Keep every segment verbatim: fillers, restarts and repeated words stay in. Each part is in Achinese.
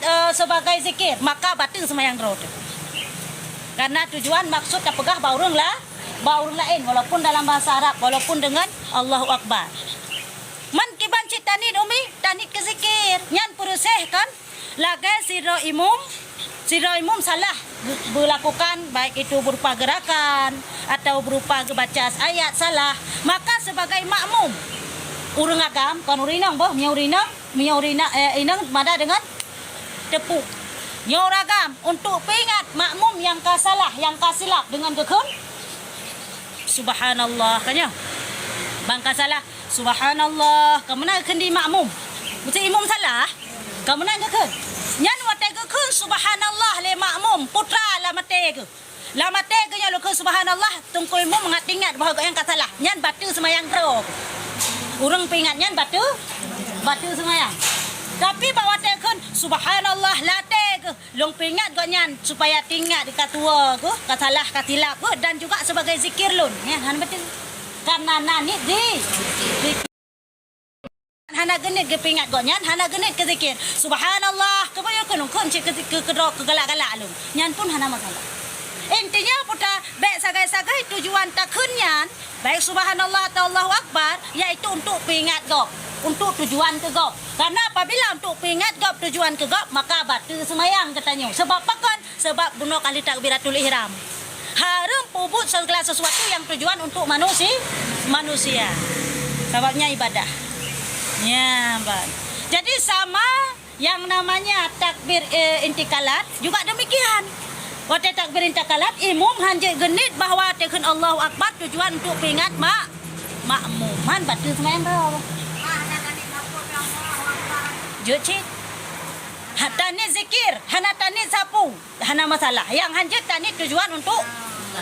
eh, sebagai zikir, maka bateue seumayang droe teuh. Karena tujuan maksud tapeugah bak ureuëng la-, bak ureuëng laén, walaupun dalam bahasa Arab, walaupun dengan Allahu Akbar. Man kiban cit taniet umi, taniet keu zikir. Nyan peureuséh kan? Lagée sidroe imum, sidroe imum salah be-, beulakukan, baik itu berupa gerakan atau berupa geubaca ayat salah, maka sebagai makmum, ureuëng agam, kon ureuëng inong boh, meunyoe ureuëng inong, meunyoe ureuëng ina-, eh, inong mada deungon teupeu. Nyoe ureuëng agam, untuk peuingat makmum nyang ka salah, nyang ka silap deungon geukheun, "Subhanallah," ka nyoe. Ban ka salah, "Subhanallah," ka meunan geukheun di makmum. Meuseu imum salah, ka meunan geukheun. Nyan watée geukheun "Subhanallah" lé makmum, putra lam até geuh. Lam até geuh nyan lôn kheun "Subhanallah", teungku imum mangat ingat bahwa gobnyan ka salah. Nyan bateue seumayang droe. Ureuëng peuingat nyan bateue, bateue seumayang. Tapi bak watée kheun "Subhanallah" lam até geuh, lôn peuingat gobnyan supaya teuingat ka tuwoe geuh, ka salah, ka silap geuh, dan juga sebagai zikir lôn. Nyan hana bateue. Karena na niet zi-, zikir. Hana geuniet geupeuingat gobnyan, hana geuniet keu zikir. "Subhanallah," keubeue keu lôn kheun cit keu, keu, keu droe keu galak-galak lôn. Nyan pun hana masalah. Intinya putra bék sagai-sagai tujuan takheun nyan, baik "Subhanallah" atau "Allahu Akbar", yaitu untuk peuingat gob, untuk tujuan keu gob. Karena apabila untuk peuingat gob tujuan keu gob, maka bateue seumayang geutanyoe. Sebab pakon? Sebab bunoe ka lheueh takbiratul ihram. Hareuem peubuet segala sesuatu nyang tujuan untuk manusi-, manusia. Sababnya ibadah. Nyan ban. Jadi sama yang namanya takbir, eh, intikalat juga demikian. Watée takbir intikalat, imum hanjeuet geuniet bahwa takheun Allahu Akbar tujuan untuk peuingat mak-, makmum. Man bateue seumayang droe. Jeuet cit. Ha, taniet zikir, hana taniet sapeue. Hana masalah. Nyang hanjeuet taniet tujuan untuk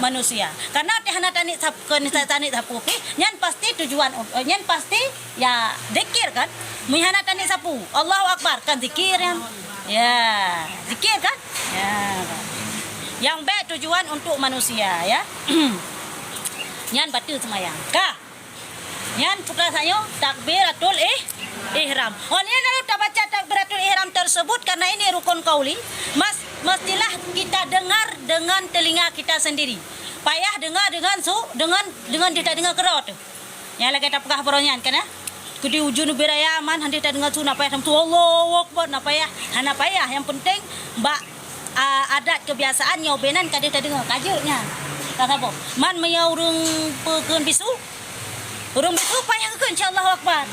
manusia. Karena watée hana taniet sap-, keu taniet sapeue pih, nyan pasti tujuan, eh, nyan pasti, ya, zikir kan? Meunyo hana taniet sapeue, Allahu Akbar, kan zikir nyan? Ya, zikir kan? Ya. Nyang bék tujuan untuk manusia, ya. Nyan bateue seumayang. Ka. Nyan putra sayoe takbiratul ih-, ihram. Oleh lalu tabaca takbiratul ihram tersebut karena ini rukun qauli, mas-, mestilah kita dengar dengan telinga kita sendiri. Payah dengar dengan su-, dengan, dengan kita dengar keudroe teuh. Nyang lagée tapeugah baroe nyan kan, eh? Keu di ujeuen ubé raya man hana tadeungoe su na payah tameusu Allahu Akbar, na payah, hana payah. Nyang penting bak, a, adat kebiasaan nyoe beunan ka deuh tadeungoe ka jeuet nyan. Ka saboh. Man meunyoe ureuëng peukheun bisu, Ureuëng bisu payah geukheun cit Allahu Akbar.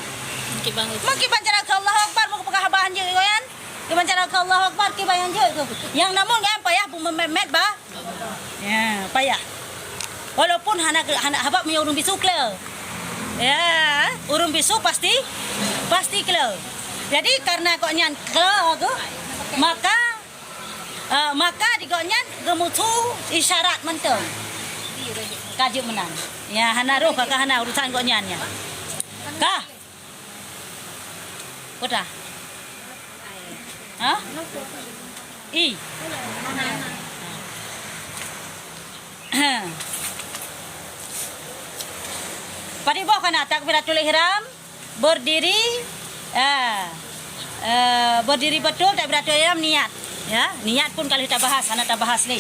Mungkin bang. Mungkin ban cara keu Allahu Akbar, meupeugah haba hanjeuet nyan. Kiban cara keu Allahu Akbar, kiban hanjeuet keu. Nyang namun nyan payah beumeumèt-mèt ba. Ya, payah. Walaupun hana, hana haba meunyoe ureuëng bisu kle. Ya, ureuëng bisu pasti, pasti kle. Jadi karena gobnyan kle tu, maka Ah, maka di gobnyan geumeusu isyarat mantong. Ka jeuet meunan. Ya, hana roh ka, ka hana urusan gobnyan nyan. Ka. Peue dah? Ha? I. Padub boh ka na takbiratul ihram? Berdiri, ah, eh, berdiri betul, takbiratul ihram, niat. Ya, niat pun ka lheueh tabahas, hana tabahas lé.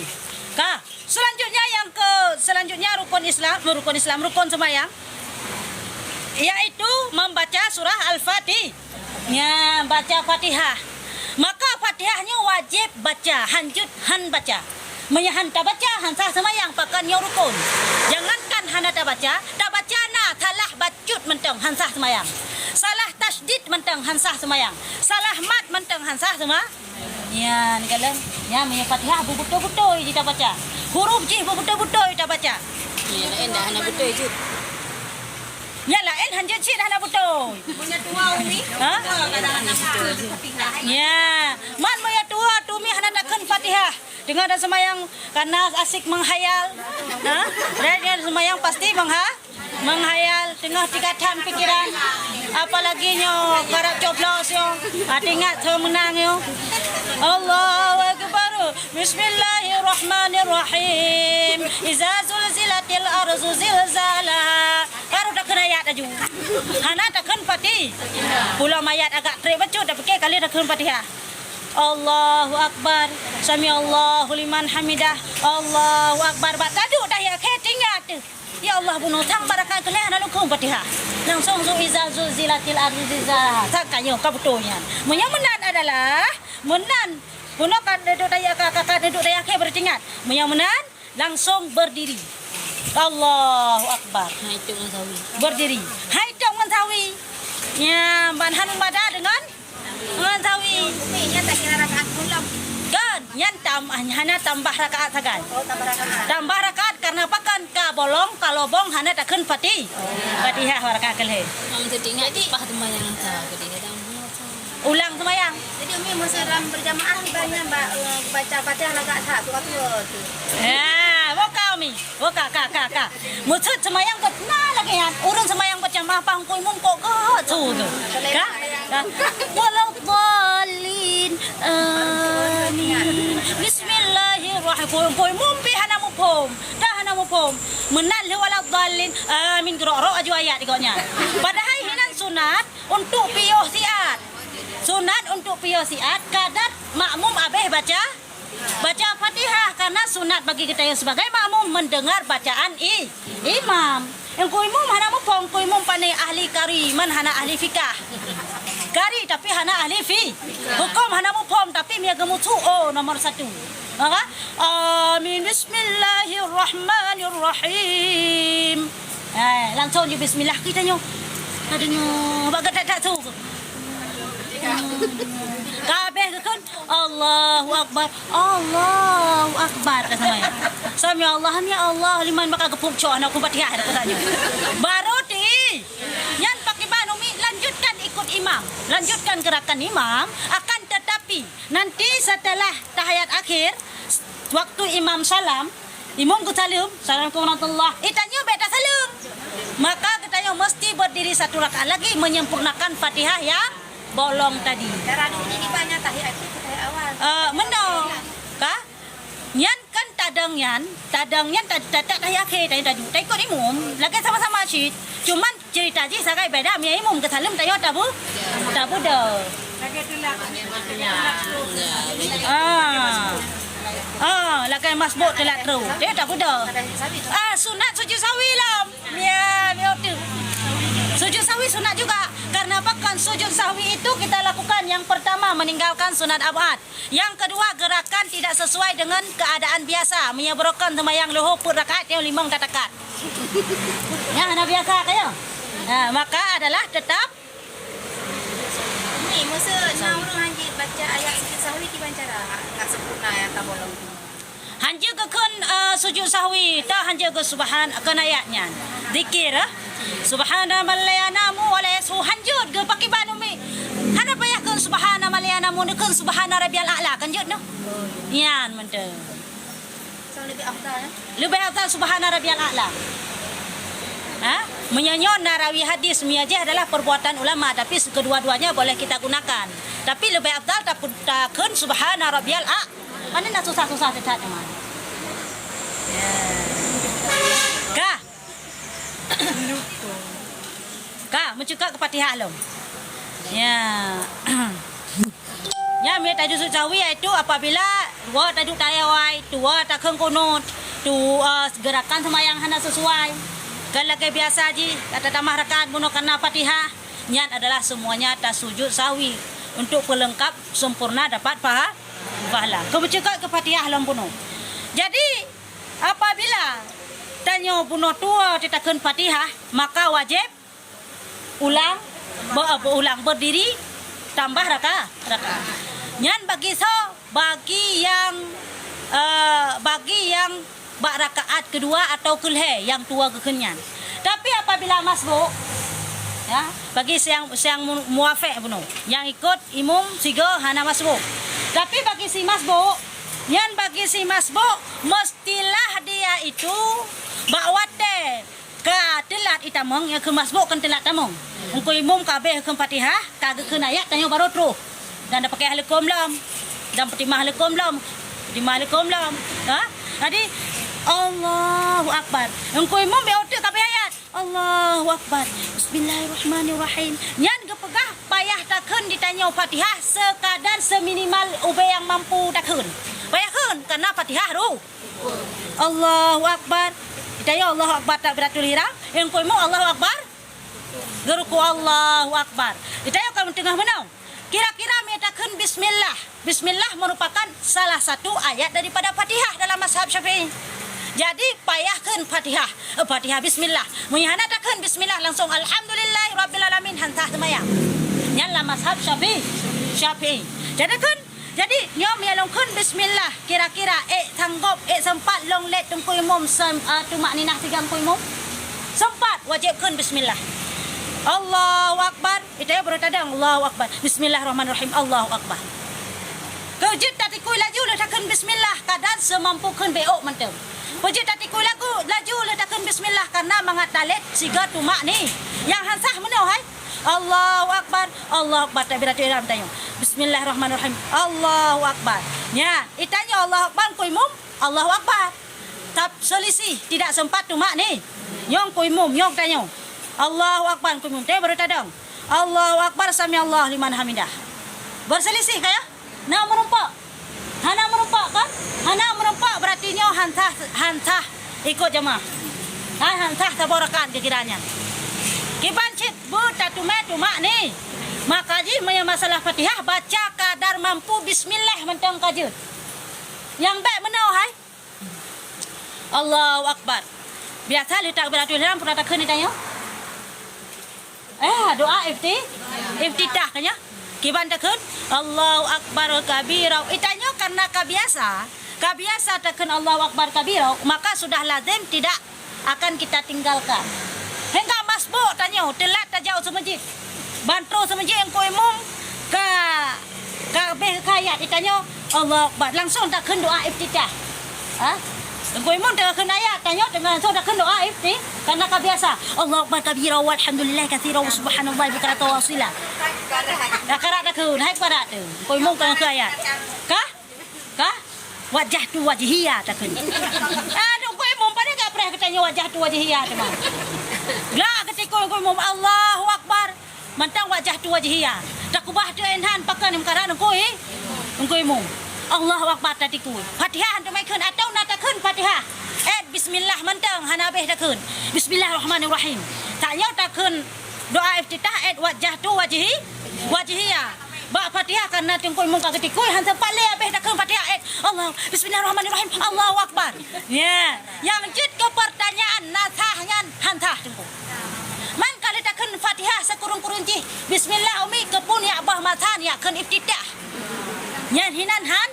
Ka, selanjutnya yang ke, selanjutnya rukun Islam, rukun Islam, rukun sembahyang, yaitu membaca surah Al-Fatih-, ya, baca Fatihah. Maka Fatihah nyoe wajéb baca, hanjeuet han baca. Meunyoe han tabaca, han sah seumayang, pakon nyoe rukun. Jangankan hana tabaca, tabaca na salah bacut mantong, han sah seumayang. Salah tasydid mantong, han sah seumayang. Salah mat mantong, han sah seuma-, nyan, kalon. Nyan, meunyoe Fatihah beubeutôi-beutôi jih tabaca. Huruf jih beubeutôi-beutôi tabaca. Nyan laén dah hana beutôi jeuet. Nyan laén hanjeuet cit hana beutôi. Meunyoe tuha umi, ha? Tuha kadang hana beutôi jeuet Fatihah. Nyan. Man meunyoe tuha tu umi hana takheun Fatihah. Teungoh taseumayang kana asyik menghayal. Ha? Dan nyan seumayang pasti mengha-, menghayal, teungoh tiga that pikiran. Apalagi nyoe karab coblos nyoe. Ha, teuingat soe meunang nyoe. Allahu Akbar. Bismillahirrahmanirrahim. Iza zulzilatil ardu zilzalaha. Baru takheun ayat laju. Hana takheun Fati-, pulang ayat agak trép bacut, tapi ka lheueh takheun Fatihah. Allahu Akbar. Sami Allahu liman hamidah. Allahu Akbar. Bak taduek tahiyat akhé teuingat teuh. Ya Allah, bunoe that bak rakaat keu lhèe hana lôn kheun Fatihah. Langsung zu iza zulzilatil ardu zilzalaha. That ka nyoe ka beutôi nyan. Meunyoe meunan adalah, meunan. Bunoe ka duek tahiyat, ka, ka, ka duek tahiyat akhé baru teuingat. Meunyoe meunan, langsung berdiri. Allahu Akbar. Hai tok ngon sawi. Berdiri. Hai tok ngon sawi. Nya, ban han mada deungon, ngon sawi. Umi, nyan tak kira rakaat pulang. Kan, nyan tam-, hana tambah rakaat sagai. Oh, tambah rakaat. Tambah rakaat karena apa kan ka bolong, kalau bong hana takheun Fati-, Fatihah rakaat keu lhèe. Mam teuingat leupah teumayang sa, Fatihah dan Ulang seumayang. Jadi, Umi, masa dalam berjamaah, ibaratnya ba-, eh, baca Fatihah lagak that, tu, tu, tu. Ya, boh ka, Umi. Boh ka, ka, ka, ka. Maksud seumayang keu na lagèe nyan. Ureueng seumayang berjamaah, pah Teungku Imum kok gèt su tu. Ka? Ka? Waladdallin. Amin. Bismillahirrahmanirrahim. Teungku Imum pih hana muphom. Dah hana muphom. Meunan lheueh waladdallin. Amin, geurok-rok aju ayat di gobnyan. Padahai hinan sunat untuk piôh siat. Sunat untuk piôh siat, kadar makmum abéh baca, baca Fatihah. Karena sunat bagi geutanyoe sebagai makmum mendengar bacaan i-, imam. Teungku Imum hana muphom, Teungku Imum pane ahli kari, man hana ahli fikah. Kari tapi hana ahli fi-, hukum hana muphom, tapi mia geumusu, oh, nomor satu. Maka, amin, bismillahirrahmanirrahim. Eh, langsung ju bismillah geutanyoe. Aduh, nyoe, bak geutak-tak tu. Ka abéh geukheun, Allahu Akbar, Allahu Akbar, ka seumayang. Sami Allah, ya Allah, liman bak ka geuphom cok, na ku Fatihah, ka tanya. Baru ti, nyan pakiban Umi, lanjutkan ikut imam. Lanjutkan gerakan imam, akan tetapi, nanti setelah tahiyat akhir, waktu imam salam, imum geusaleuem, "Assalamualaikum warahmatullah." Eh, tanyoe bèk tasaleuem. Maka geutanyoe mesti berdiri satu rakaat lagi menyempurnakan Fatihah yang bolong tadi. Cara dulu ni banyak tahiyat akhir, tahiyat awal. Eh, meunoe. Ka? Nyan kan tadong nyan, tadong nyan ta-, ta-, ta-, tahiyat akhir, tahiyat tadu. Taikot imum, lagèe sama-sama cit. Cuman Cerita jih sagai beda, mia imum geusaleuem tanyoe tabu-, tabeudôh. Ah. Ah, lagèe masbuk teulat troh. Dia tabeudôh. Ah, sunat sujud sahwi lom. Mia, mia tu. Sujud sahwi sunat juga. Karena apa? Kan sujud sahwi itu kita lakukan yang pertama meninggalkan sunat ab'ad. Yang kedua, gerakan tidak sesuai dengan keadaan biasa. Meunyoe beurokon seumayang luhô peuet rakaat, nyoe limong tatakat. Nyan hana biasa kaya. Ha, maka adalah tetap. Ni, maksud na ureueng hanjeuet baca ayat sujud sahwi kiban cara? Ka sempurna nyang tabolong tu. Hanjeuet geukheun, eh, sujud sahwi, ta hanjeuet geu subhan-, kheun ayat nyan. Zikir, eh? Subhana man la yanamu wa la yashu, hanjeuet geu pakiban Umi. Hana payah kheun subhana man la yanamu, neukheun subhana rabbiyal a'la, kan jeuet noh? Nyan mantong. So, lebih afdal, eh? Lebih afdal subhana rabbiyal a'la. Ha? Meunyoe nyoe na rawi hadis, mia jih adalah perbuatan ulama, tapi kedua-duanya boleh kita gunakan. Tapi lebih afdal ta-, takheun subhana rabbiyal a-, Pane na susah-susah that teuma. Ka. Ka, meucukak keu Fatihah lom. Ya. Nyan mia tajud sujud sahwi, yaitu apabila dua taduek tayawai, dua takheun kunut, dua gerakan seumayang hana sesuai. Kan lagèe biasa jih, ka tatamah rakaat bunoe kana Fatihah. Nyan adalah semuanya tasujud sahwi untuk pelengkap sempurna dapat paha-, pahala. Keu meucukak keu Fatihah lom bunoe. Jadi, apabila tanyoe bunoe dua teutakheun Fatihah, maka wajéb ulang, be-, beuulang berdiri tambah raka-, rakaat. Nyan bagi soe? Bagi nyang, eh, bagi nyang bak rakaat keudua atawa keulhèe nyang dua geukheun nyan. Tapi apabila masbuk, ya, bagi siang, siang mu-, muwafék bunoe, nyang ikut imum sigoe hana masbuk. Tapi bagi si masbuk, nyan bagi si masbuk, mestilah dia itu bak watèe ka teulat itamong, nyang keu masbuk kan teulat tamong. Engkeu imum ka abéh kheun Fatihah, ka geukheun ayat, tanyoe barô troh. Dan tapakèk haleukôm lom. Dan peutimah haleukôm lom. Peutimah haleukôm lom. Ha? Jadi, Allahu Akbar. Engkeu imum bèk uteuk ka abéh ayat. Allahu Akbar. Bismillahirrahmanirrahim. Nyan geupeugah Payah takheun di tanyoe Fatihah sekadar seminimal ubé nyang mampu takheun. Payah kheun, karena Fatihah ru-, Allahu Akbar. Di tanyoe Allahu Akbar takbiratul ihram, nyang keu imum Allahu Akbar. Geuruku Allahu Akbar. Di tanyoe ka teungoh meunoe. Kira-kira meunyo takheun bismillah. Bismillah merupakan salah satu ayat daripada Fatihah dalam mazhab Syafi'i. Jadi, payah kheun Fatihah. Eh, Fatihah bismillah. Meunyo hana takheun bismillah, langsung alhamdulillahirabbil alamin, han sah seumayang. Nyan lam mazhab Syafi'i. Syafi'i. Jadi kheun, jadi nyoe meunyo lôn kheun bismillah, kira-kira ék sanggob, ék seumpat lôn lét teungku imum sem-, eh, tumakninah sigoe teungku imum? Seumpat, wajéb kheun bismillah. Allahu Akbar. Di tanyoe barô tadong, Allahu Akbar. Bismillahirrahmanirrahim. Allahu Akbar. Keu jeuet tatikui laju lheueh takheun bismillah, kadar seumampu kheun bék mantong. Peue jeuet tatikui lagu laju lheueh takheun bismillah, karena mangat talét sigoe tumakni-, nyang han sah meunoe hai. Allahu Akbar, Allahu Akbar, takbiratul ihram tanyoe. Bismillahirrahmanirrahim. Allahu Akbar. Nyan, di tanyoe Allahu Akbar, keu imum, Allahu Akbar. Tap selisih, tidak sempat tumakni-, nyoe keu imum, nyoe tanyoe. Allahu Akbar, keu imum. Tanyoe barô tadong. Allahu Akbar, sami'allahu liman hamidah. Berselisih kah ya? Na meurumpok? Hana meurumpok kan? Hana meurumpok, berarti nyoe han sah, han sah ikot jamaah. Hai, han sah saboh rakaat kira-kira nyan. Kiban cit beutateumeung tumakni. Maka jih meunyoe masalah Fatihah, baca kadar mampu bismillah mantong ka jeuet. Nyang bék meunoe hai. Allahu Akbar. Biasa lheueh takbiratul ihram peue takheun di tanyoe? Eh, doa ifti-, iftitah kan ya? Kiban takheun, Allahu Akbar kabira. Di tanyoe karena ka biasa, ka biasa takheun Allahu Akbar kabira, maka sudah lazim tidak akan kita tinggalkan. Hingga masbuk tanyoe, teulat tajak u seumeujid. Ban troh seumeujid, teungku imum ka, ka habéh keu ayat, di tanyoe, Allahu Akbar. Langsung takheun doa iftitah. Ha? Teungku imum teungoh kheun ayat, tanyoe teungoh langsung takheun doa ifti-, karena ka biasa. Allahu Akbar kabira, walhamdulillahi katsira, wa subhanallahi bukratan wa asila. Dah karat takheun, hai karat tu. Teungku imum teungoh kheun ayat. Ka? Ka? Wajjahtu wajhiya takheun. Ah, teungku imum, pane ka preh geutanyoe wajjahtu wajhiya teuma. Glak geutikui teungku imum, Allahu Akbar. Mantong wajjahtu wajhiya. Takubah teuh ên han pakon meukarat teungku i-, teungku imum. Allahu Akbar tatikui. Fatihah han teumé kheun atau na takheun Fatihah. Eh, bismillah mantong hana habéh takheun. Bismillahirrahmanirrahim. Tanyoe takheun doa iftitah, eh, wajjahtu wajhi-, wajhiya. Bak Fatihah, karena teungku imum ka geutikui, han sempat lé habéh takheun Fatihah, eh, Allah, Bismillahirrahmanirrahim, Allahu Akbar. Ya, nyang jeuet keu pertanyaan, na sah nyan han sah teungku. Man ka lheueh takheun Fatihah sikureueng-kureueng jih, Bismillah umi, keupeue neujak boh masa neujak kheun iftitah. Nyan hinan han,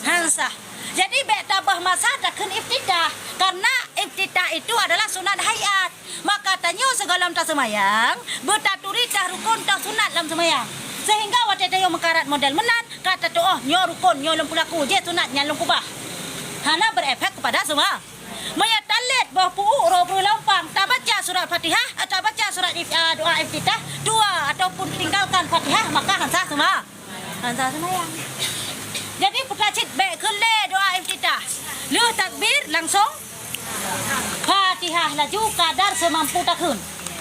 han sah. Jadi bék taboh masa takheun iftitah, karena iftitah itu adalah sunat hayat. Maka tanyoe sigohlom taseumayang, beutaturi tah rukon tah sunat lam seumayang. Sehingga watée tanyoe meukarat model meunan, ka tatuoh nyoe rukon, nyoe lôn peulaku, jih sunat nyan lôn keubah. Hana berefek kepada seuma-, meunyoe talét boh peuék roh breuh lampang, tabaca surat Fatihah, eh, tabaca surat if-, eh, doa iftitah, dua ataupun tinggalkan Fatihah, maka han sah seuma-, han sah seumayang. Jadi, peue cit bék kheun lé doa iftitah. Lheueh takbir, langsung Fatihah laju kadar seumampu takheun.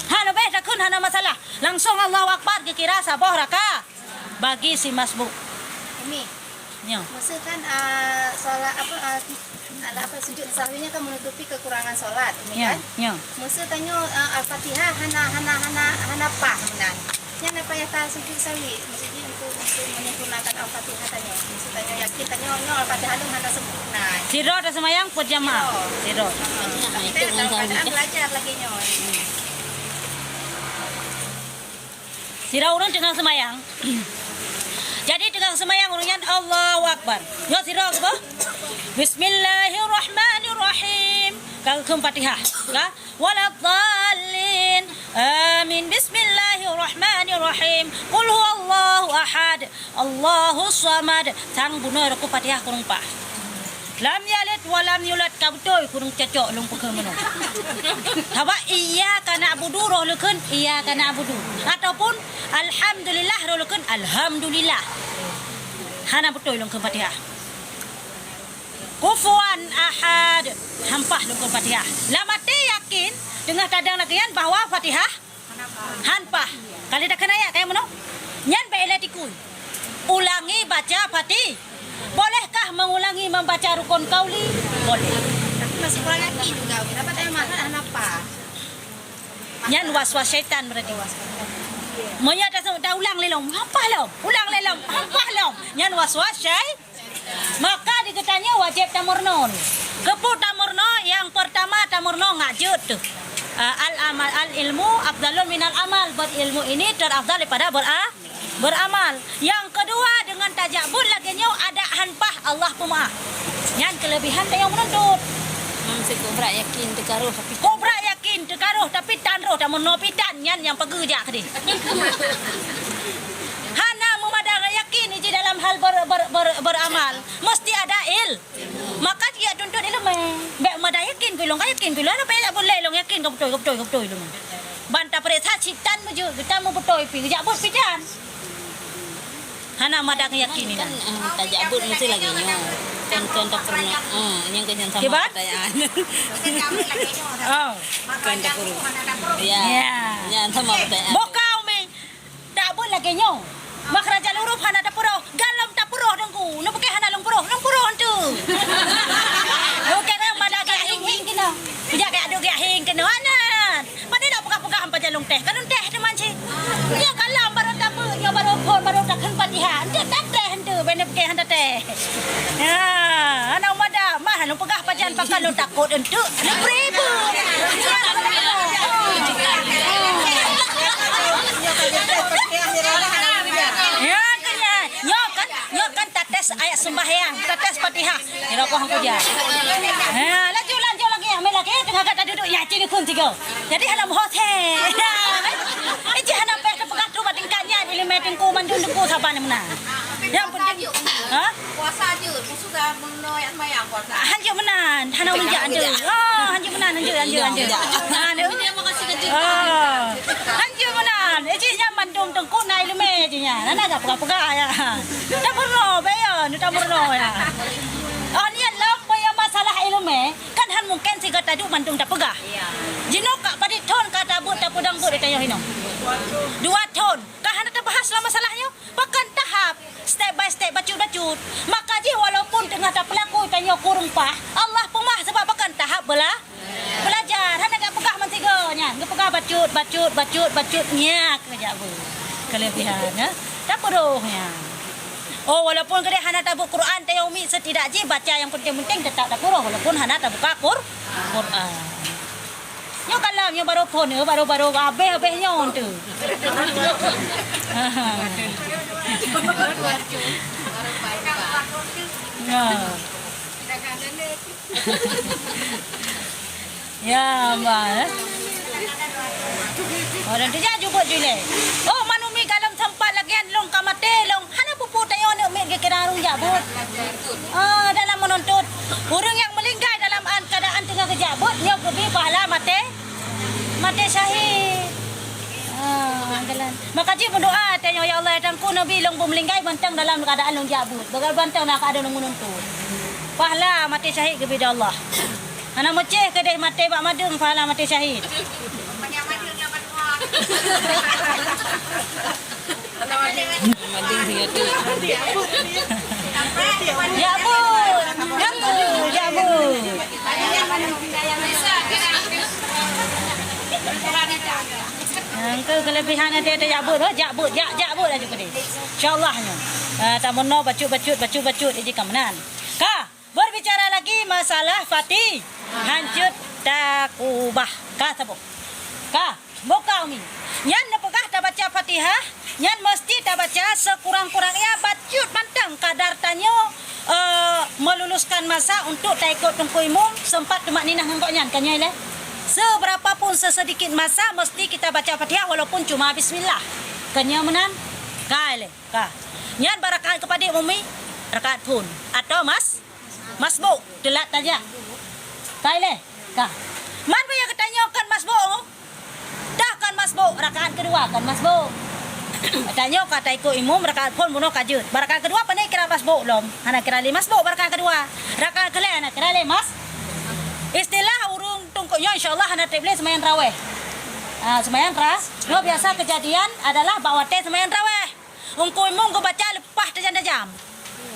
Hana leubeh takheun, hana masalah. Langsung Allahu Akbar geukira saboh raka bagi si masbuk. Umi. Nyo. Masa kan, ah, solat apa, ah, ada apa, sujud sahwinya kan menutupi kekurangan solat, Umi, nyo, kan? Nyo. Masa tanyoe, ah, Al-Fatihah hana, hana, hana, hana pah meunan. Nyan na payah tasujud sahwi, maksudnya untuk, untuk menyempurnakan Al-Fatihah tanyoe. Maksud tanyoe yakin tanyoe, nyoe Al-Fatihah lôn hana sempurna. Sidroe taseumayang peue jamaah? Sidroe. Sidroe. Kita dalam keadaan belajar lagi nyoe. Sidroe ureueng teungoh seumayang. Jadi teungoh seumayang ureueng nyan Allahu Akbar. Nyoe sidroe keubah. Bismillahirrahmanirrahim. Ka geukheun Fatihah. Ka? Waladdallin. Amin. Bismillahirrahmanirrahim. Qul huwallahu ahad. Allahus samad. Sang bunoe rukuk Fatihah kureueng pah. Lam yalid wa lam yulad, ka beutôi kureueng cocok lôn peukheun meunoe. Sabab iyyaka na'budu roh lôn kheun iyyaka na'budu. Ataupun alhamdulillah roh lôn kheun alhamdulillah. Hana beutôi lôn kheun Fatihah. Kufuwan ahad. Han pah lôn kheun Fatihah. Lam até yakin, teungoh tadong lagèe nyan bahwa Fatihah han pah. Ka lheueh takheun ayat, kaya meunoe. Ilai tikui. Ulangi baca Fatih. Bolehkah mengulangi membaca rukun qauli? Boleh. Tapi masih kurang yakin juga, Umi. Dapat tanya mana, hana pas. Nyan waswas syaitan berarti. Meunyo dah, dah ulang lé lom, hapah lom. Ulang lé lom, hapah lom. Nyan waswas syai-, maka di geutanyoe wajéb tamurnon. Keupeue tamurnon? Nyang peurtama tamurnon ngat jeuet teuh. Ah, al amal, al ilmu afdalun minal amal. Berilmu ini terafdal daripada bera-, beramal. Nyang keudua, deungon tajak buet lagée nyoe adak han paih, Allah peumeu'ah. Nyan keuleubehan tanyoe meununtut. Mam, si kobra yakin teuka roh tapi, kobra yakin teuka roh tapi tan roh, tameunoe pih tan, nyan nyang peugah jak keudeh. Hana meumada yakin jih dalam hal ber-, ber-, ber-, beramal. Mesti ada il-, maka jih jak tuntut ileumé. Bék meumada yakin keu lôn, ka yakin keu lôn, hana payah jak buet lé lôn yakin ka beutôi, ka beutôi, ka beutôi lôn. Ban tapeuriksa cit tan meujeuet, geutanyoe meubeutôi pih, geujak buet pih tan. Hana mada yakin kan, inan. Eh, tajak buet meusti lagée nyoe. Kon, kon tapeurunoe. Eh, nyang keu nyan sama. Kiban? Pertanyaan. Oh. Kon tapeurunoe. Ya. Ya. Nyan sama pertanyaan. Boh ka, Umi. Tak buet lagée nyoe. Makhrajal huruf hana tapeuroh. Galom tapeuroh, Teungku. Neupeuké hana lôn peuroh. Lôn peuroh entu. Oke, kan mada geujak hing-hing keunoe. Geujak geujak duek geujak hing keunoe. Anan. Padahai dak peugah-peugah pajan lôn teh. Kan lôn teh teuma cit. Nyoe kalam barô tabeuet, nyoe barô phon, barô takheun Fatihah. Enteuk tateh enteuk, bèk neupeuké han tateh. Ya, aneuk muda, mah lôn peugah pajan pakat lôn takot enteuk. Lôn beribu. Ya, kan ya. Nyoe kan, nyoe kan tates ayat sembahyang, tates Fatihah. Nyoe keuh hangko jak. Ha, laju, laju lagèe nyan, meunan lagèe teungoh gata duek, ya, ci dukun tiga. Jadi hana meuhot he. Eh, ci hana payah teupeugah tu bak tingkat nyan, ileumèe teungku mandum teungku saban meunan. Nyang penting, ha? Puasa jeuet, musoh ka meunoe nyang seumayang puasa. Hanjeuet meunan, hana ureueng jak hanjeuet. Oh, hanjeuet meunan, hanjeuet, hanjeuet, hanjeuet. Ha, ni. Oh. Hanjeuet meunan. Eh, jih nyan mandum teungku na ileumèe jih nyan. Hana ka peugah-peugah ya. Tameurunoe, bèk ya, tameurunoe ya. Oh, nyan lom, peue nyang masalah ileumèe, kan han mungken sigoe taduek mandum tapeugah. Jinoe ka padit thon ka tabeuet, tapeudong beuet di tanyoe hinoe. Dua thon. Ka hana tabahas lom masalah nyoe. Pakon tahap, step by step, bacut-bacut. Maka jih walaupun teungoh tapeulaku tanyoe kureueng paih, Allah peumeu'ah sabab pakon tahap bela-, belajar. Hana geupeugah meusigoe nyan, geupeugah bacut, bacut, bacut, bacut, nyan keuh jak beuet. Keuleubehan, ya. Tapeuroh nyan. Oh, walaupun keudeh hana tabeuet Quran, tanyoe umi setidak jih baca nyang penting-penting teutap tapeuroh walaupun hana tabuka Qur-, Quran. Nyoe kalam, nyoe barô phon, nyoe barô-barô habéh-habéh nyoe tu. Ya. Ya, Mbak, eh. Oh, dan tu jak jubut julé. Oh, man umi galom sempat lagèe nyan lôn ka maté, lôn hana peue-peue tanyoe aneuk miet geukira ureueng jak beuet. Ah, dalam meununtut. Ureueng nyang meuninggai dalam an-, keuadaan teungoh geujak beuet, nyoe geubi pahala maté, maté syahid. Ah, jalan. Maka jih meudoa tanyoe, "Ya Allah, ya Tuhanku, neubi lôn beumeuninggai mantong dalam keuadaan lôn jak beuet. Bagaimana mantong dalam keuadaan lôn meununtut." Pahala maté syahid geubi di Allah. Hana meucéh keudeh maté bak madeueng pahala maté syahid. Mading tiga tu. Ya, Bu. Ya, Bu. Ya, Bu. Nyan keuh keuleubehan até-até jak beuet, oh, jak beuet, jak, jak beuet laju keudeh. Insya Allah nyoe. Ah, tameunoe bacut-bacut, bacut-bacut, iji ka meunan. Ka. Berbicara lagi masalah Fati-, hanjeuet takubah. Ka saboh. Ka, boh ka umi. Nyan neupeugah tabaca Fatihah, nyan meusti tabaca sekurang-kurangnya bacut mantong kadar tanyoe, eh, meluluskan masa untuk taikot teungku imum sempat tumakninah ngon gobnyan. Ka nyoe lé. Seberapa pun sesedikit masa mesti kita baca Fatihah walaupun cuma bismillah. Ka nyoe meunan. Ka lé. Ka. Nyan bak rakaat keupadum umi, rakaat phon atau mas-, masbuk, teulat tajak. Ka ilèe? Ka. Man peue nyang geutanyoe kon masbuk? Dah kon masbuk, rakaat keudua kon masbuk. Tanyoe ka taikot imum rakaat phon bunoe ka jeuet. Bak rakaat keudua pane kira masbuk lom. Hana kira lé masbuk bak rakaat keudua. Rakaat keulhèe hana kira lé mas-, istilah ureueng teungku nyoe insya Allah hana trép lé seumayang tarawèh. Ah, seumayang tara-, nyoe biasa keujadian adalah bak watèe seumayang tarawèh. Teungku imum geubaca leupah tajam-tajam.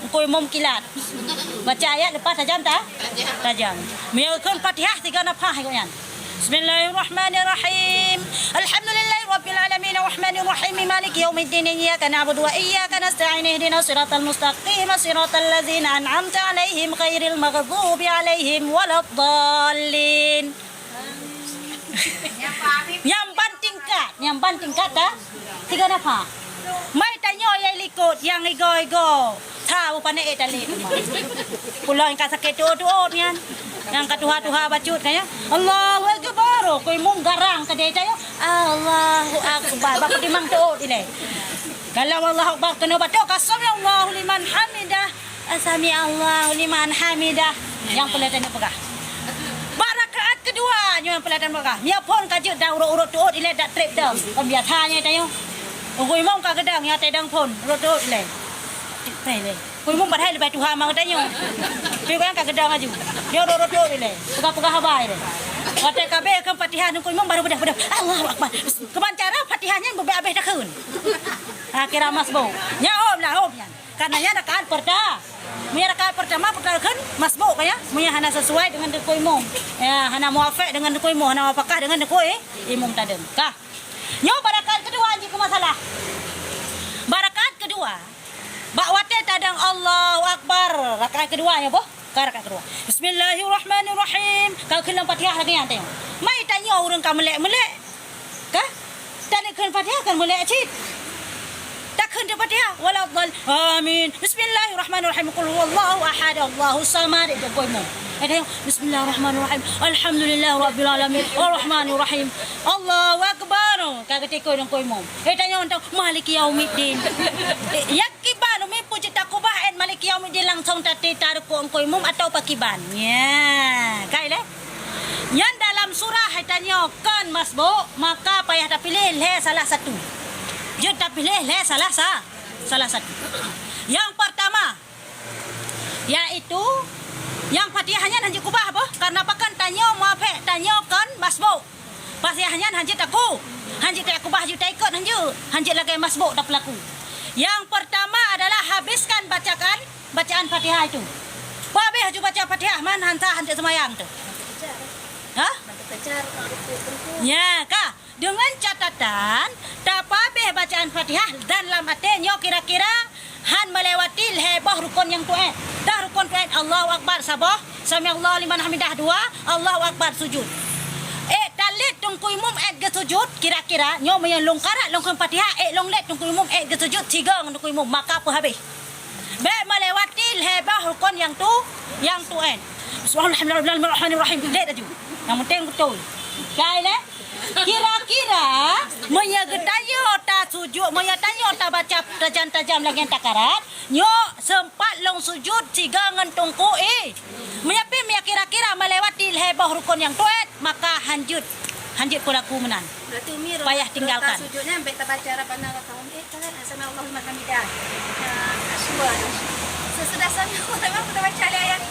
Teungku imum kilat. Baca ayat leupah tajam ta-, tajam. Meunyoe kheun Fatihah tiga nafah gobnyan. Bismillahirrahmanirrahim. Alhamdulillahirabbil alamin, arrahmanirrahim, maliki yaumiddin, iyyaka na'budu wa iyyaka nasta'in, ihdinas siratal mustaqim, siratal ladzina an'amta 'alaihim ghairil maghdubi 'alaihim waladdallin. Nyang ban tingkat, nyang ban tingkat ka tiga nafah. Mai tanyoe nyang likot, nyang igoe-igoe. Tha, beu pané ék talé teuma. Pulo nyang ka sakét tuôt-tuôt nyan. Nyang ka tuha-tuha bacut ka nyan. Allahu Akbar. Teungku imum garang keudéh tanyoe. Allahu Akbar. Bak peutimang tuôt ilée. Kalau Allahu Akbar keunoe bacut ka sami'allahu liman hamidah. Sami'allahu liman hamidah. Nyang peureulée tanyoe peugah. Bak rakaat keudua nyoe nyang peureulée tanyoe peugah. Meunyoe phon ka jeuet dan urot-urot tuôt ilée dak trép dong. Kon biasa nyoe tanyoe. Teungku imum ka geudong, nyang teuh dong phon, urot tuôt ilée. Teungku imum padahai leubeh tuha ma geutanyoe. Tapi gobnyan ka geudong laju. Nyoe urot-urot tuôt ilée. Peugah-peugah haba ilée. Watée ka abéh kheun Fatihah teungku imum baru beudôh-beudôh. Allahu Akbar. Keuban cara Fatihah nyan beubéh abéh takheun. Ha, kira masbuk. Nyan hom lah, hom nyan. Karena nyan rakaat perta-, meunyoe rakaat pertama, pertama kheun masbuk ka nyan. Meunyoe hana sesuai dengan teungku imum. Ya, hana muwafék dengan teungku imum, hana muwafakah dengan teungku i-, imum tadong. Ka. Nyoe bak rakaat keudua jih keu masalah. Bak rakaat keudua, bak watée tadong Allahu Akbar, rakaat keudua nyoe boh, ka rakaat keudua. Bismillahirrahmanirrahim. Ka kheun lam Fatihah lagée nyan tanyoe. Mai tanyoe ureuëng ka meulek-meulek. Ka? Taneuk kheun Fatihah kan meulek cit. Takheun di Fatihah, waladdallin. Amin. Bismillahirrahmanirrahim. Qul huwallahu ahad, Allahus samad. Teungku imum. Eh, tanyoe, bismillahirrahmanirrahim. Alhamdulillahirabbil alamin. Arrahmanirrahim. Allahu akbar. Ka geutikoi teungku imum. Eh, tanyoe, maliki yaumiddin. Eh, nyang kiban umi peue cit takubah ayat maliki yaumiddin langsong taté tarukuk teungku imum atau pakiban? Nya, kai lé. Nyan dalam surah hai tanyoe kon masbuk, maka payah tapiléh lhée salah satu. Jeuet tapiléh lhée salah sa-, salah satu. Nyang pertama, yaitu nyang Fatihah nyan hanjeuet kubah boh, karena pakon tanyoe muwafék tanyoe kon masbuk. Fatihah nyan hanjeuet taku-, hanjeuet takubah, hanjeuet taikot, hanjeuet, hanjeuet lagée masbuk tapeulaku. Nyang pertama adalah habiskan bacakan bacaan Fatihah itu. Peuhabéh aju baca Fatihah, man han sah hanjeuet seumayang tu. Hah? Nya, ka. Dengan catatan, tapeuhabéh bacaan Fatihah dan lam até nyoe kira-kira han meulewati lhée boh rukon nyang tuét. Dah rukon tuét, Allahu Akbar saboh, sami'allahu liman hamidah dua, Allahu Akbar sujud. Ék talét teungku imum ék geusujud, kira-kira nyoe meunyoe lôn karat lôn kheun Fatihah, ék lôn lét teungku imum ék geusujud sigoe ngon teungku imum, maka peuhabéh. Bék meulewati lhée boh rukon nyang tu, nyang tuét. Bismillahirrahmanirrahim. Lét laju. Nyang penting beutôi. Kai lé? Kira-kira, meunyoe geutanyoe tasujud, meunyoe tanyoe tabaca tajam-tajam lagée takarat, nyoe seumpat lôn sujud sigoe ngon teungku i-, meunyoe pih, meunyoe kira-kira meulewati lhée boh rukon nyang tuét, maka hanjeuet, hanjeuet peulaku meunan. Berarti umi rot-, payah tinggalkan. Rot tasujud nyan bék tabaca Rabbana lakal hamd, eh, kan, sami'allahu liman hamidah. Nah, asyhadu. Sesudah sami'allahu liman hamidah, baca lé ayat.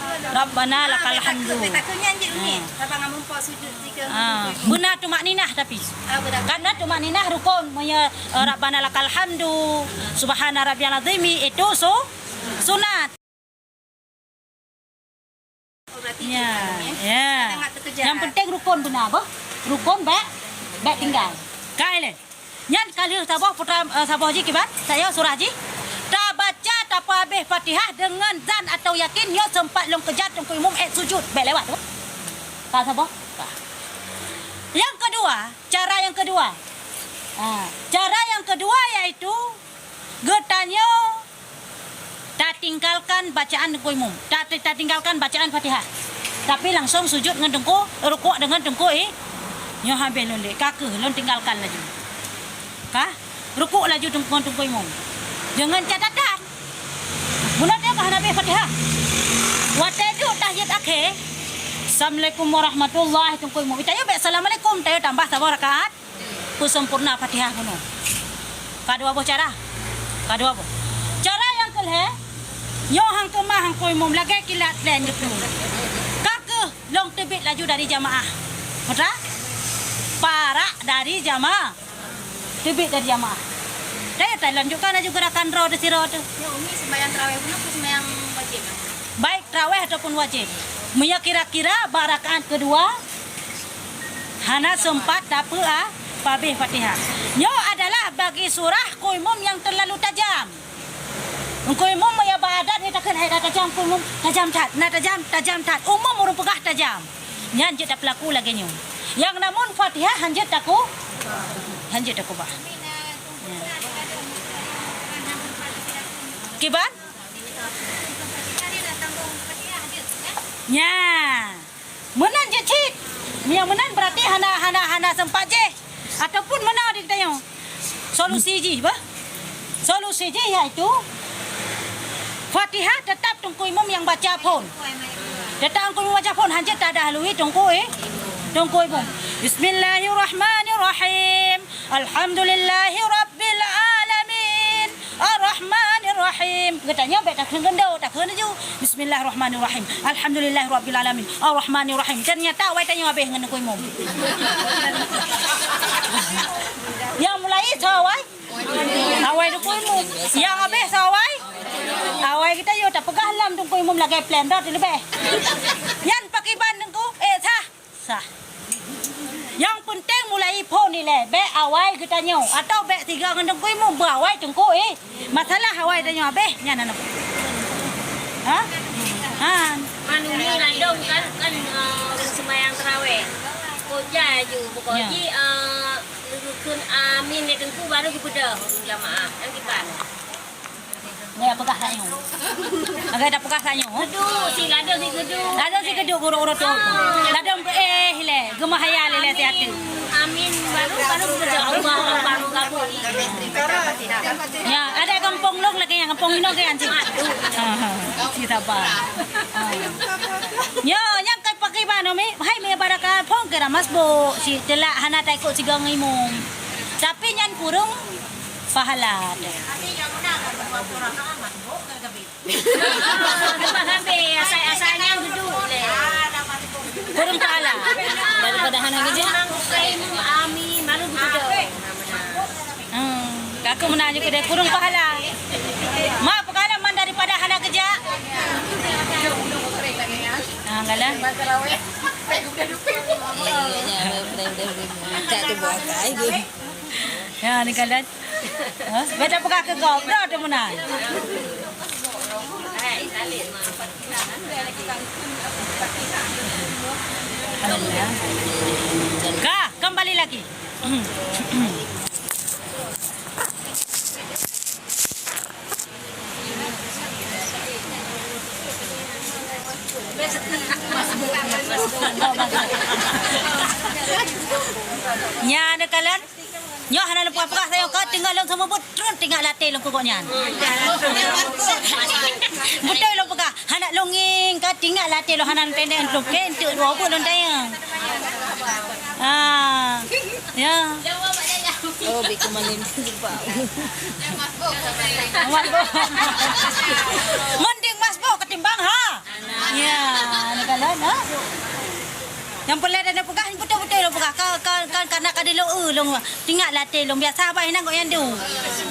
Rabbana lakal hamdu. Ah, bék takheun, bék takheun nyan jeuet umi. Hmm. Saban ngon mumpok sujud. Ah, beuna tumakninah tapi. Ah, beuna. Karena tumakninah rukon, meunyoe, eh, Rabbana lakal hamdu, subhana rabbiyal azimi, itu su-, sunat. Oh, berarti ya, itu kan, ya. Ya. Sangat terkejar. Yang penting rukon beuna, boh. Rukon bék, bék tinggal. Kai lé. Nyan ka lheueh saboh putra, eh, saboh jih kiban, sayoe surah jih. Tabaca, tapeuhabéh Fatihah deungon zan atau yakin, nyoe seumpat lôn keujat teungku imum ék sujud. Bék lewat tu. Ka saboh? Ka. Nyang keudua, cara nyang keudua. Ha, cara nyang keudua yaitu geutanyoe tatinggalkan bacaan teungku imum. Ta-, ta-, tatinggalkan bacaan Fatihah. Tapi langsong sujud ngon teungku, rukuk deungon teungku i-, nyoe habéh lôn lé, ka kheueh lôn tinggalkan laju. Ka? Rukuk laju teungku, ngon teungku imum. Deungon catatan, bunoe tanyoe ka hana habéh Fatihah. Watée duek tahiyat akhé, "Assalamualaikum warahmatullahi," teungku imum. Tanyoe bék assalamualaikum, tanyoe tambah saboh rakaat. Peusempurna Fatihah bunoe. Ka dua boh cara. Ka dua boh. Cara nyang keulhée, nyoe han keumah teungku imum lagée kilat lén geupeu. Ka kheueh lôn teubiet laju dari jamaah. Putra? Parak dari jama-, teubiet dari jamaah. Saya tak lanjutkan laju gerakan droe teuh sidroe teuh. Ya, Umi, sembahyang tarawih pun aku sembahyang wajib. Baik tarawih ataupun wajib. Meunyoe kira-kira bak rakaat keudua hana sempat tape-, ah, pabeh Fatihah. Nyoe adalah bagi surah Teungku Imum nyang terlalu tajam. Teungku Imum meunyoe bak adat nyoe takheun hai tajam Teungku Imum, tajam that, na tajam, tajam that. Umum ureuëng peugah tajam. Nyan jeuet tapeulaku lagée nyoe. Nyang namun Fatihah hanjeuet taku-, hanjeuet takubah. Kiban? Nya. Meunan jeuet cit. Nyang meunan berarti hana, hana, hana sempat jih. Ataupun meunan di geutanyoe. Solusi jih bah. Solusi jih yaitu Fatihah tetap Teungku Imum nyang baca phon. Tetap Teungku Imum baca phon, hanjeuet tadahului Teungku, eh, Teungku Imum. Bismillahirrahmanirrahim. Alhamdulillahi rabbil alamin. Arrahmanirrahim. Geutanyoe bék takheun geundô, takheun laju. Bismillahirrahmanirrahim. Alhamdulillahi rabbil alamin. Arrahmanirrahim. Ternyata awai tanyoe habéh ngon Teungku Imum. Nyang mulai soe awai? Awai Teungku Imum. Nyang habéh soe awai? Awai geutanyoe, tapeugah lam Teungku Imum lagée plan dah leubeh. Nyan pakiban Teungku, eh, sah. Sah. Nyang peunteng mulai phon ilée, bék awai geutanyoe, atawa bék sigoe ngon Teungku Imum, beuawai Teungku, eh. Masalah awai tanyoe habéh, nyan hana. Ha? Han. Anu ni ladom kan, kan, eh, ureuëng sembahyang tarawih. Kok jai aju, pokok Ya. ji, eh, geukheun amin lé Teungku, baru geubeudôh ureuëng jamaah. Kan kiban. Nyan peugah tanyoe. Agak dah peugah tanyoe. Geuduk, si ladom si geuduk. Ladom si geuduk guru-guru tu. Ladom, eh, ilée, geumah hayal ilée si até. Amin. Baru, baru geubeudôh Allah, baru gabung. Ya, ada gampông lôn lagée nyan, gampông inoe lagée nyan cit. Ha, ha. Cit sabar. Ha. Nyoe, nyang ka pakiban, Umi. Hai, mi baraka phon kira masbuk. Si teulak hana taikot sigoe ngon imum. Tapi nyan kureueng pahala. Lepas habéh, asai-asai nyan geuduk lé. Kureueng pahala. Daripada hana geujak. Amin, baru geuduk. Hmm, ka aku meunan je keudeh kureueng pahala. Mak, pahala man daripada hana geujak. Ah, galak. Iya, iya, iya, udah, udah, udah. Akak tu buat akak, ibu. Ya, ni galak. Ha? Beda peugah keu gob, bro, tu meunan. Ka, kembali lagi. Nya neukalon. Nyoe hana lôn peugah-peugah sayoe ka tinggai lôn sama buet, trön tinggai lam até lôn keu gobnyan. Beutôi lôn peugah, hana lôn ngieng ka tinggai lam até lôn hana lôn tanyong lôn keu enteuk dua buet lôn tanyong. Ah, ya. Oh, bik keumalin jumpa. Masbuk. Mending masbuk ketimbang ha. Ya, ni kalau ha. Nyang peureulée dan peugah beutôi-beutôi lôn peugah. Ka, ka, ka, ka na ka dilôn, eh, lôn tinggai lam até lôn biasa bah inan gobnyan du.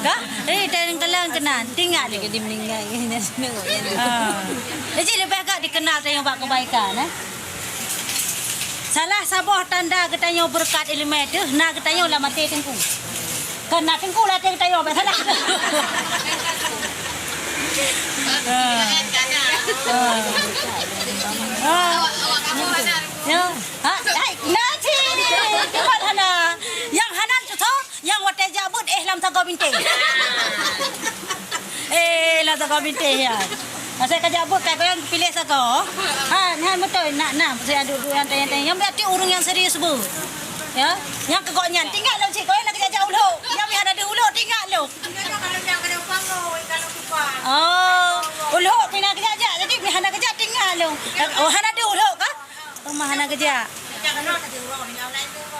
Ka? Eh, dan keulan keunan tinggai lôn. Jadi meninggai nyan nengok nyan. Ha. Jadi leubeh gak dikenal tanyong bak kebaikan, eh. Salah saboh tanda geutanyoe beureukat ileumé teuh na geutanyoe lam até teungku. Kon na teungku lam até geutanyoe, bèk salah. Ha. Ha. Ya. Ha, hai, na cit. Cuman hana. Nyang hana tu tho, nyang watèe jak beuet, eh, lam sagoe bintéh. Eh, lam sagoe bintéh, ya. Masa ka jak beuet, ka goyang piléh sagoe. Ha, nyan beutôi, nak, nak, mesti ada duek nyang tanyong-tanyong. Nyang berarti ureueng nyang serius beuet. Ya, nyang keu gobnyan, tinggai lôn cit, gobnyan lagèe jak-jak u Lhok. Nyang meuhana deuh u Lhok, tinggai lôn. Oh, u Lhok pih na geujak-jak, jadi meuhana geujak, tinggai lôn. Oh, hana deuh u Lhok kah? Teuma hana geujak.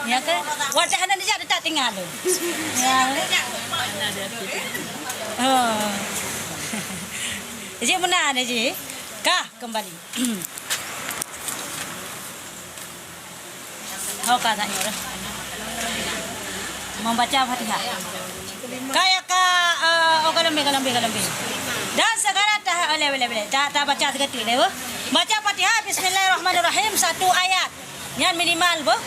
Ya ke? Watèe hana geujak, teutap tinggai lôn. Ya. Oh. Jadi meunan ji. Ka, kembali. Ho ka tanyoe dah. Membaca Fatihah. Kaya ka, eh, oh, galambé, galambé, galambé. Dan segala tah-, eh, lé, lé, lé, ta-, tabaca sigoe teuk lé, beuh. Baca Fatihah, Bismillahirrahmanirrahim, satu ayat. Nyan minimal, beuh.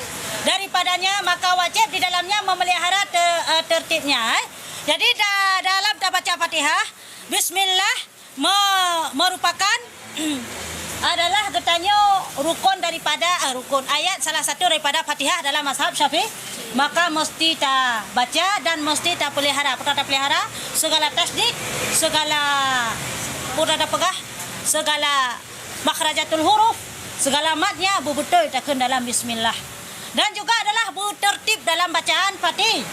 Daripadanya, maka wajib di dalamnya memelihara te-, eh, tertibnya, eh. Jadi, da-, dalam tabaca Fatihah, Bismillah, me-, merupakan adalah geutanyoe rukun daripada, eh, rukun ayat salah satu daripada Fatihah dalam mazhab Syafi'i, maka mesti tabaca dan mesti tapelihara. Peue tapelihara? Segala tasydid, segala, peue tapeugah, segala makhrajatul huruf, segala matnya beubeutôi takheun dalam bismillah. Dan juga adalah beutertib dalam bacaan Fati-,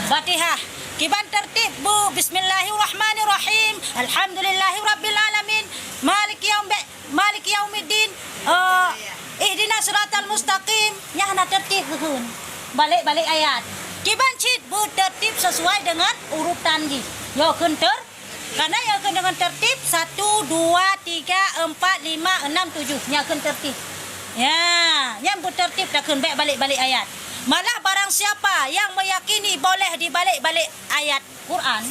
Fatihah. Kiban tertib beu, Bismillahirrahmanirrahim. Alhamdulillahirabbil alamin. Maliki yaum-, maliki yaumiddin. Eh, ihdinas siratal mustaqim. Nyan hana tertib keuheun. Balek-balek ayat. Kiban cit beutertib sesuai dengan urutan jih. Yo kheun ter-, Karena nyan kheun deungon tertib, satu, dua, tiga, empat, lima, enam, tujuh. Nyan kheun tertib. Ya, nyan beutertib takheun, bék balek-balek ayat. Malah barang siapa yang meyakini boleh dibalek-balek ayat Quran,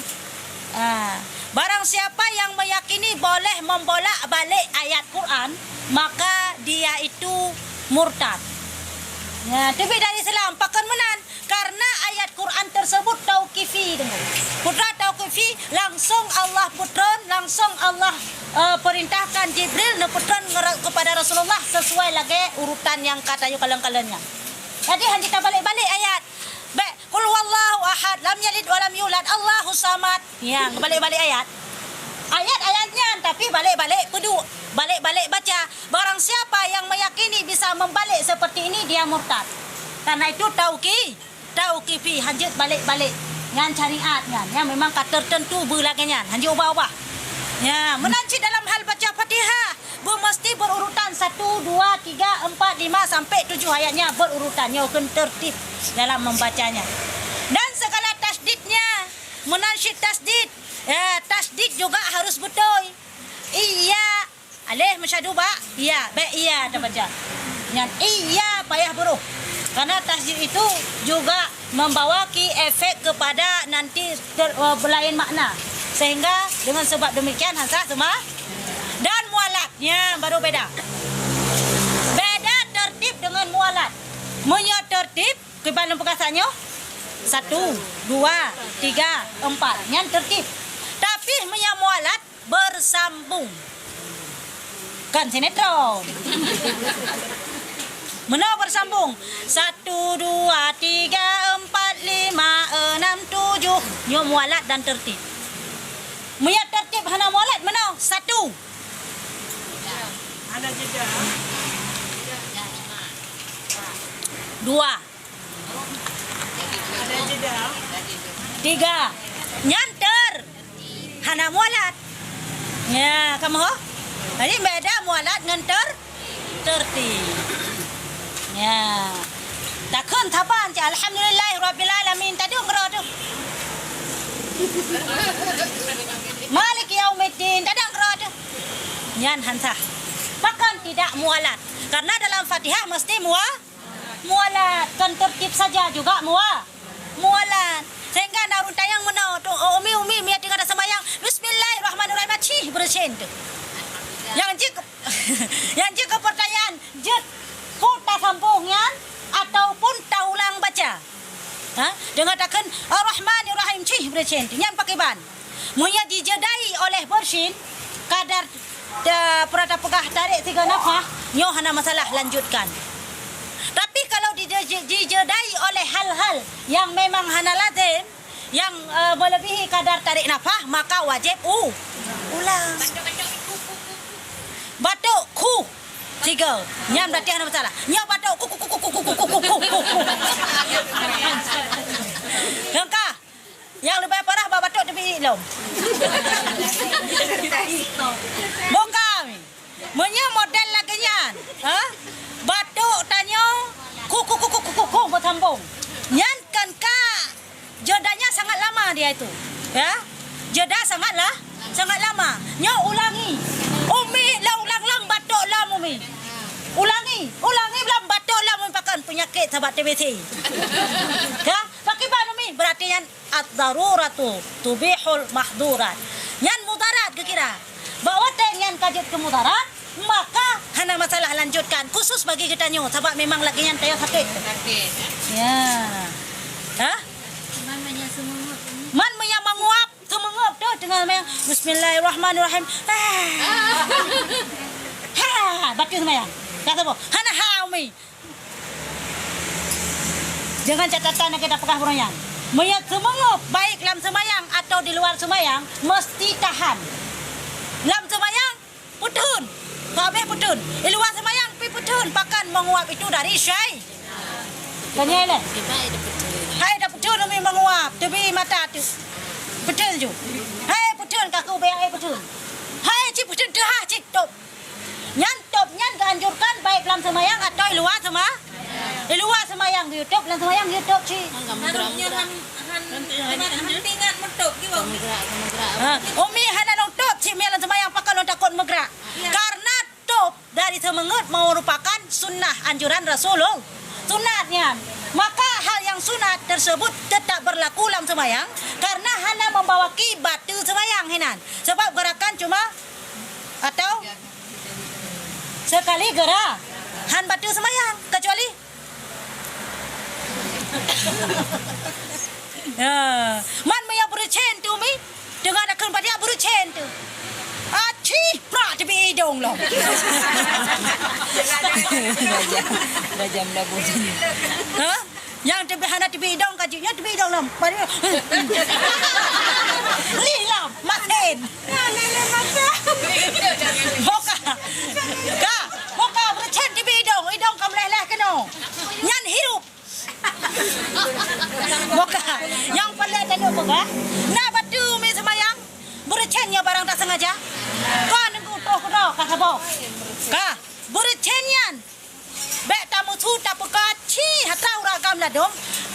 ah, barang siapa yang meyakini boleh membolak-balik ayat Quran, maka dia itu murtad. Ya, teubiet dari Islam, pakon meunan? Karena ayat Quran tersebut tauqifi, deungoe. Peue tauqifi, langsung Allah peutreun, langsung Allah, eh, perintahkan Jibril neupeutreun ngera-, kepada Rasulullah sesuai lagée urutan nyang ka tayue kalon-kalon nyan. Jadi, hana tabalek-balek ayat. Bék, "Qul huwallahu ahad, lam yalid wa lam yulad, Allahus samad." Nyan, balek-balek ayat. Ayat-ayat nyan, tapi balek-balek peudu-, balek-balek baca. Barang siapa yang meyakini bisa membalek seperti ini, dia murtad. Karena itu tauqi-, tauqifi, hanjeuet balek-balek. Nyan syariat nyan, nyan memang ka tertentu beu lagée nyan, hanjeuet ubah-ubah. Ya, meunan cit dalam hal baca Fatihah, beu mesti berurutan satu, dua, tiga, empat, lima sampai tujuh ayatnya berurutan, nyoe kheun tertib dalam membacanya. Dan segala tasydidnya, meunan cit tasydid, ya, tasydid juga harus beutôi. Iya, alif meusyadu bak iya, bék iya tabaca. Nyan iya payah beuroh. Karena tasydid itu juga membawa ki efek kepada nanti ter-, eh, belain makna. Sehingga dengan sebab demikian hana sah seuma-, dan mualat. Nyan baru beda. Beda tertib dengan mualat. Meunyoe tertib, kiban lôn peugah saat nyoe, satu, dua, tiga, empat. Nyan tertib. Tapi meunyoe mualat, bersambung. Kan sinetron. Meunoe bersambung. Satu, dua, tiga, empat, lima, enam, tujuh. Nyoe mualat dan tertib. Meunyoe tertib hana mualat, meunoe. Satu. Ada jeda. Dua. Ada jeda. Tiga. Nyan ter-, hana mualat. Ya, kamoe ho? Jadi beda mualat ngon ter-, tertib. Ya. Takheun saban cit, "Alhamdulillahirabbil alamin." Tadong keudroe teuh. "Maliki yaumiddin." Tadong keudroe teuh. Nyan hana sah. Pakon tidak mualat? Karena dalam Fatihah mesti mua-, mualat, kon tertib saja juga mua-, mualat. Sehingga na ureuëng tanyong meunoe, tu, "Oh, Umi, Umi, meunyo teungoh taseumayang, Bismillahirrahmanirrahim, cih beureusen teuh." Nyang jeuet keu-, nyang jeuet keu peurtanyaan, jeuet peue tasambong nyan ataupun taulang baca? Ha? Deungon takheun, "Ar-Rahmanirrahim", cih beureusen teuh. Nyan pakriban? Meunyo dijedai oleh beureusen, kadar, eh, peue tapeugah tarek sigoe nafah, nyoe hana masalah, lanjutkan. Tapi kalau dije-, dijedai oleh hal-hal yang memang hana lazem, yang, eh, melebihi kadar tarek nafah, maka wajib u-, ulang. Batuk, khu, sigoe. Nyan berarti hana masalah. Nyoe batuk, khu, khu, khu. Nyang ka. Nyang leubeh parah bak batuk teubiet lom. Bukan. Meunyoe model lagée nyan, ha? Batuk tanyoe, ku, ku, ku, beusambong. Nyan kan ka jedanya sangat lama dia itu. Ya? Jeda sangatlah, sangat lama. Nyoe ulangi. Umi, lom ulang lom batuk lom, Umi. Ulangi, ulangi lom batuk lom, Umi, pakon peunyakét sabat T B C. Ya? Pakriban, Umi? Berarti Nyan ad-daruratu tubihul mahdurat. Nyan mudarat geukira. Bak watée nyan ka jeuet keu mudarat, maka hana masalah lanjutkan. Khusus bagi geutanyoe, sabab memang lagée nyan tanyoe sakét. Sakét. Ya. Hah? Man meunyo seumeungeup. Man meunyo meunguap, seumeungeup tu teungoh meng, "Bismillahirrahmanirrahim." Ah. Ha, bateue seumayang. Ka saboh. Hana ha, Umi. Dengan catatan nyang kita peugah bunoe nyan. Meunyo seumeungeup, baik lam seumayang atau di luar seumayang, meusti tahan. Lam seumayang, peutheun. Ka habéh peutheun. Di luwa seumayang pih peutheun. Pakon meunguap itu dari syai-, tanya lé. Hai dah peutheun umi meunguap. Teubi mata tu. Peutheun ju. Hai peutheun kaku, bèk ai peutheun. Hai cit peutheun teuhah cit top. Nyan top nyan geuanjurkan baik lam seumayang atau di luwa seuma-, di luwa seumayang geuyue top, lam seumayang geuyue top cit. Harusnya han, han, han, han ingat meutop, gitu. Ha, umi hana lôn top cit, mi lam seumayang pakon lôn takot meugrak. Iya. Karena top dari seumeungeup merupakan sunnah anjuran Rasulullah. Sunat nyan. Maka hal yang sunat tersebut tetap berlaku lam seumayang karena hana membawa ki bateue seumayang hinan. Sebab gerakan cuma atau sekali gerak. Han bateue seumayang kecuali Ya, man meunyo beureucen tu mi, teungoh takheun bajak beureucen tu. Acih, prak teubiet idong lom. Bajang, bajang labu. Ha? Nyang teubiet hana teubiet idong ka jih, nyan teubiet idong lom. Lih lom, masen. Boka. Ka, boka beureucen teubiet idong, idong ka meuleh-leh keunoe. Nyan hirup. Boka. Nyang paléng tanyoe boka. Na bateue mi seumayang. Beureucen nyoe barang tak sengaja. Ka nunggu troh keudroe ka saboh. Ka. Beureucen nyan. Bèk tamusu tapeuka ci hata urat agam ladôm.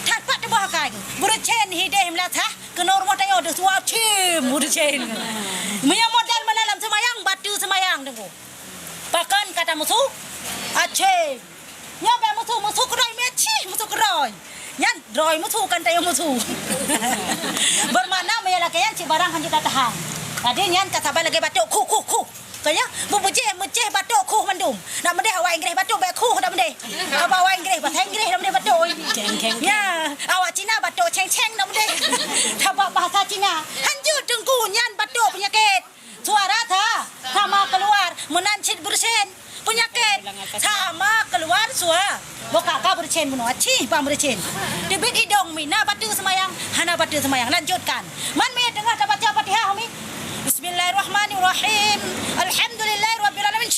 That pat teuboh akai. Beureucen hideh meulasah. Keunoe rumoh tanyoe deuh suwa cim. Beureucen. Meunyo model meunan lam seumayang, bateue seumayang teungku. Pakon ka tamusu? Aceh. Nyoe bèk musu, musu keudroe miet cih, musu keudroe. Nyan droe musu kan tanyoe musu. Bermakna meunyo lagèe nyan cit barang hanjeuet tatahan. Jadi nyan ka saban lagèe batok khuh, khuh, khuh. Ka nyan, bubujéh, meucéh batok khuh mandum. Nak meudeh awak Inggréh batok bèk khuh nak meudeh. Apa awak Inggréh, bahasa Inggréh nak meudeh batok. Ceng, ceng, ceng. Ya, awak Cina batok ceng, ceng nak meudeh. Sabab bahasa Cina. Hanjeuet teungku nyan batok peunyakét. Suara sa-, sama keluar. Meunan cit beureucen. Peunyakét sama keluar sua-, boka ka beureucen bunoe. Cih bang beureucen. Teubiet idong mi na bateue seumayang, hana bateue seumayang. Lanjutkan. Man mi teungoh tabaca Fatihah mi. Bismillahirrahmanirrahim. Alhamdulillahirabbil alamin.